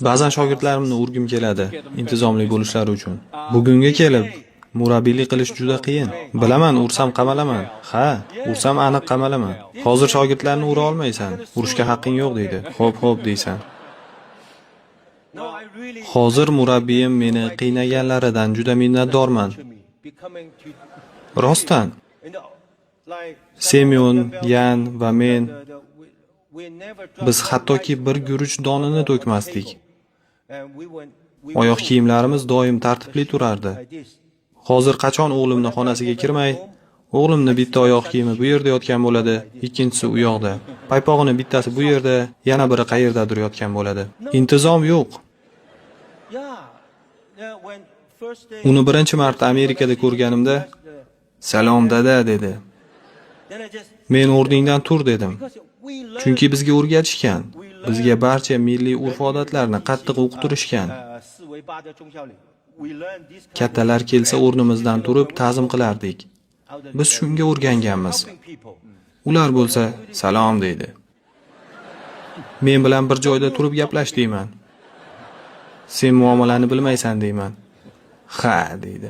Ba'zan shogirdlarimni urgim keladi, intizomli bo'lishlari uchun. Bugunga kelib murabbiylik qilish juda qiyin. Bilaman, ursam qamalaman. Ha, ursam aniq qamalaman. Hozir shogirdlarni ura olmaysan. Urishga haqqing yo'q deydi. Xo'p, xo'p deysan. Hozir murabbiyim meni qiynaganlaridan juda minnatdorman. Rostdan. Semyon, Yan va men, biz hattoki bir guruch donini to'kmasdik. Oyoq kiyimlarimiz doim tartibli turardi. Hozir qachon o'g'limni xonasiga kirmay, o'g'limni bitta oyoq kiyimi bu yerda yotgan bo'ladi, ikkinchisi u yoqda. Paypog'ini bittasi bu yerda, yana biri qayerdadir yotgan bo'ladi. Intizom yo'q. Uni birinchi marta Amerikada ko'rganimda, "Salom dada" dedi. Men o'rningdan tur dedim. Chunki bizga o'rgatishgan. Bizga barcha milliy urf-odatlarni qattiq o'qitirishgan. Kattalar kelsa o'rnimizdan turib ta'zim qilardik. Biz shunga o'rganganmiz. Ular bo'lsa "Salom" deydi. Men bilan bir joyda turib gaplash deyman. Sen muomalani bilmaysan deyman. Ha deydi.